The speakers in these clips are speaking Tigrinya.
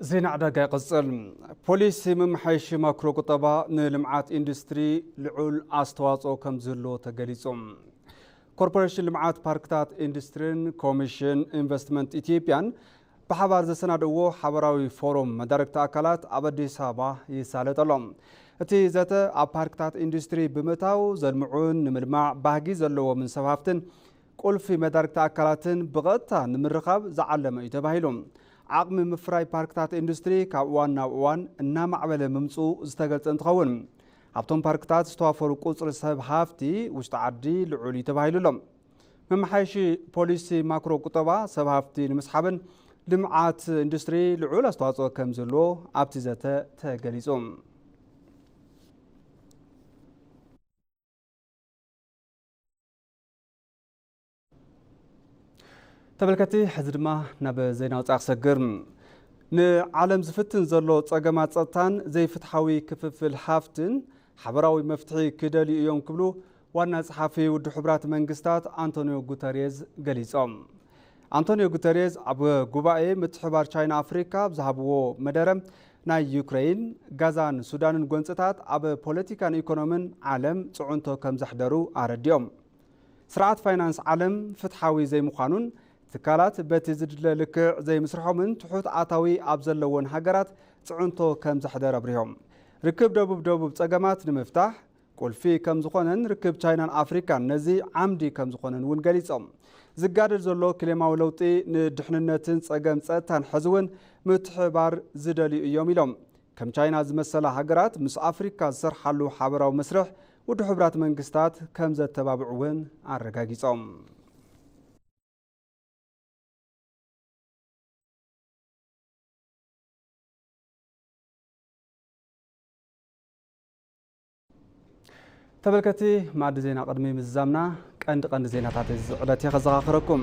ዜና ዕዳጋ ይቕጽል። ፖሊሲ ምምሓይሽ ማክሮ ቁጠባ ንልምዓት ኢንዱስትሪ ልዑል ኣስተዋጽኦ ከም ዝህልዎ ተገሊጹ። ኮርፖሬሽን ልምዓት ፓርክታት ኢንዱስትሪን ኮሚሽን ኢንቨስትመንት ኢትዮጵያን ብሓባር ዘሰናድእዎ ሓበራዊ ፎረም መዳርግቲ ኣካላት ኣብ ኣዲስ ኣበባ ይሳለጥ ኣሎ። እቲ ዘተ ኣብ ፓርክታት ኢንዱስትሪ ብምእታው ዘልምዑን ንምልማዕ ባህጊ ዘለዎምን ሰብ ሃፍትን ቁልፊ መዳርግቲ ኣካላትን ብቐጥታ ንምርኻብ ዝዓለመ እዩ ተባሂሉ። ዓቕሚ ምፍራይ ፓርክታት ኢንዱስትሪ ካብ እዋን ናብ እዋን እናማዕበለ ምምፅኡ ዝተገልፀ እንትኸውን፣ ኣብቶም ፓርክታት ዝተዋፈሩ ቁፅሪ ሰብ ሃፍቲ ውሽጢ ዓዲ ልዑል እዩ ተባሂሉ ኣሎ። መመሓየሺ ፖሊሲ ማክሮ ቁጠባ ሰብ ሃፍቲ ንምስሓብን ልምዓት ኢንዱስትሪ ልዑል ኣስተዋፅኦ ከም ዘለዎ ኣብቲ ዘተ ተገሊፁ። ተመልከቲ፣ ሕዚ ድማ ናብ ዜና ወፃኢ ክሰግር። ንዓለም ዝፍትን ዘሎ ፀገማት ጸጥታን ዘይፍትሓዊ ክፍፍል ሃፍትን ሓበራዊ መፍትሒ ክደልዩ እዮም ክብሉ ዋና ጸሓፊ ውድብ ሕቡራት መንግስታት ኣንቶኒዮ ጉተሬዝ ገሊጾም። ኣንቶኒዮ ጉተሬዝ ኣብ ጉባኤ ምትሕባር ቻይና ኣፍሪካ ኣብ ዝሃብዎ መደረ፣ ናይ ዩክሬን፣ ጋዛን ሱዳንን ጎንጽታት ኣብ ፖለቲካን ኢኮኖምን ዓለም ጽዕንቶ ከም ዘሕደሩ ኣረዲኦም። ስርዓት ፋይናንስ ዓለም ፍትሓዊ ዘይምዃኑን ትካላት በቲ ዝድለ ልክዕ ዘይምስርሖምን ትሑት ኣታዊ ኣብ ዘለወን ሃገራት ጽዕንቶ ከም ዘሕደረ ኣብሪሆም። ርክብ ደቡብ ደቡብ ጸገማት ንምፍታሕ ቁልፊ ከም ዝኾነን ርክብ ቻይናን ኣፍሪካን ነዚ ዓምዲ ከም ዝኾነን እውን ገሊጾም። ዝጋደል ዘሎ ክሌማዊ ለውጢ ንድሕንነትን ጸገም ጸጥታን ሕዚ እውን ምትሕባር ዝደልዩ እዮም ኢሎም። ከም ቻይና ዝመሰላ ሃገራት ምስ ኣፍሪካ ዝሰርሓሉ ሓበራዊ መስርሕ ውድብ ሕቡራት መንግስታት ከም ዘተባብዑ እውን ኣረጋጊጾም። ተመልከቲ፣ ማዕዲ ዜና ቅድሚ ምዝዛምና ቀንዲ ቀንዲ ዜናታት እዚ ዕለት እየ ከዘኻኽረኩም።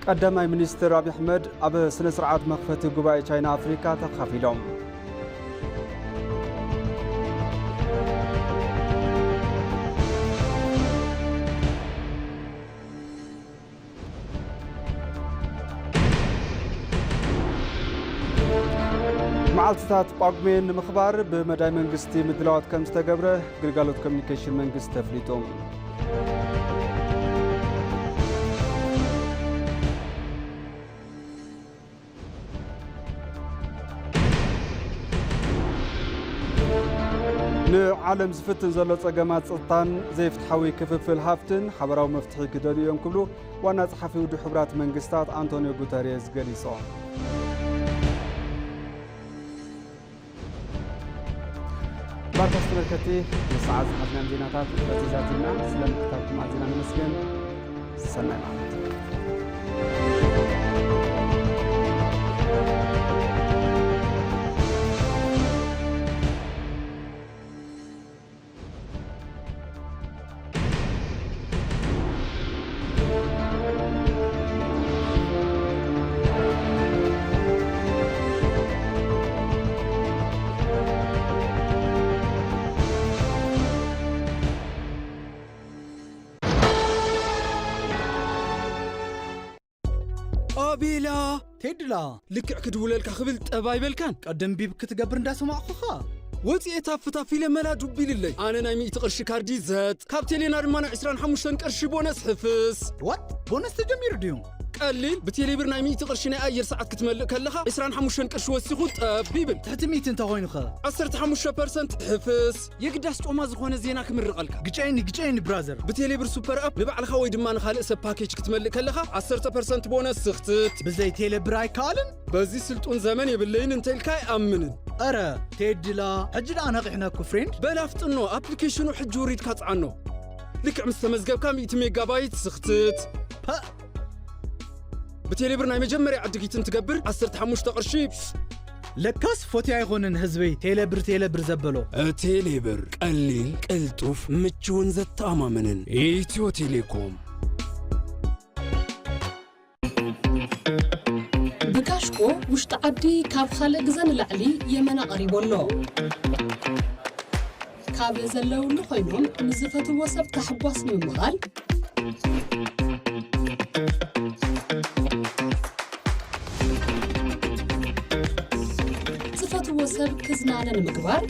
ቀዳማይ ሚኒስትር ኣብይ ኣሕመድ ኣብ ስነ ስርዓት መኽፈቲ ጉባኤ ቻይና ኣፍሪካ ተኻፊሎም። መዓልትታት ጳጉሜን ንምኽባር ብመዳይ መንግስቲ ምድላዋት ከም ዝተገብረ ግልጋሎት ኮሚኒኬሽን መንግስቲ ተፍሊጡ። ንዓለም ዝፍትን ዘሎ ጸገማት ጸጥታን ዘይፍትሓዊ ክፍፍል ሃፍትን ሓበራዊ መፍትሒ ክደልዩ እዮም ክብሉ ዋና ጸሓፊ ውድብ ሕቡራት መንግስታት ኣንቶኒዮ ጉተሬዝ ገሊጾም። ባርካስ ተመልከቲ፣ ንሰዓት ዝሓዝናን ዜናታት በዚ ዛቲና። ስለ ምክታትኩም ኣዚና ነመስግን። ሰናይ መዓልቲ። ኣቤላ! ቴድላ! ልክዕ ክድውለልካ ክብል ጠብ ኣይበልካን። ቀደም ቢብ ክትገብር እንዳሰማዕኹኻ። ወፂኤ ታፍ ታፍ ኢለ መላ ዱብ ኢልለይ። ኣነ ናይ ሚእቲ ቅርሺ ካርዲ ዘጥ፣ ካብ ቴሌና ድማ ናይ ዕስራን ሓሙሽተን ቅርሺ ቦነስ ሕፍስ። ዋት? ቦነስ ተጀሚሩ ድዩ? ቀሊል፣ ብቴሌብር ናይ ሚእቲ ቅርሺ ናይ ኣየር ሰዓት ክትመልእ ከለኻ፣ ዕስራን ሓሙሽተን ቅርሺ ወሲኹ ጠብ ይብል። ትሕቲ ሚእቲ እንተኾይኑኸ? ዓሰርተ ሓሙሽተ ፐርሰንት ሕፍስ። የግዳስ ጮማ ዝኾነ ዜና ክምርቐልካ። ግጨየኒ፣ ግጨየኒ ብራዘር። ብቴሌብር ሱፐር ኣፕ ንባዕልኻ ወይ ድማ ንኻልእ ሰብ ፓኬጅ ክትመልእ ከለኻ ዓሰርተ ፐርሰንት ቦነስ ስኽትት። ብዘይ ቴሌብር ኣይከኣልን? በዚ ስልጡን ዘመን የብለይን እንተኢልካ ኣይኣምንን። ኧረ ቴድላ፣ ሕጂ ደኣ ነቒሕናኩ ፍሬንድ። በል ኣፍጥኖ፣ ኣፕሊኬሽኑ ሕጂ ውሪድካ ጽዓኖ። ልክዕ ምስ ተመዝገብካ ሚእቲ ሜጋባይት ስኽትት። ፐእ! ብቴሌብር ናይ መጀመርያ ዕድጊት እንትገብር ዓሰርተ ሓሙሽተ ቅርሺ። ለካስ ፎቲ ኣይኮንን ህዝበይ ቴሌብር ቴሌብር ዘበሎ። ቴሌብር ቀሊል፣ ቅልጡፍ፣ ምቹውን ዘተኣማምንን። ኢትዮ ቴሌኮም። ብካሽኮ ውሽጢ ዓዲ ካብ ካልእ ግዘ ንላዕሊ የመና ቀሪቡ ኣሎ። ካብ ዘለውሉ ኮይኖም ንዝፈትዎ ሰብ ታሕጓስ ንምምቓል፣ ምዝናነ ንምግባር፣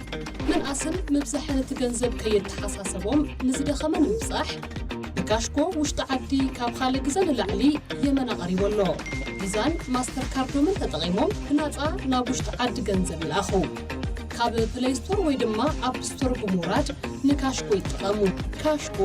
ምንኣስን ምብዛሕን እቲ ገንዘብ ከየተሓሳሰቦም ንዝደኸመ ንምብጻሕ፣ ብካሽኮ ውሽጢ ዓዲ ካብ ካልእ ግዘ ንላዕሊ የመን ኣቕሪቡ ኣሎ። ቪዛን ማስተር ካርዶምን ተጠቒሞም ብናጻ ናብ ውሽጢ ዓዲ ገንዘብ ይልኣኹ። ካብ ፕለይ ስቶር ወይ ድማ ኣፕ ስቶር ብምውራድ ንካሽኮ ይጠቐሙ። ካሽኮ።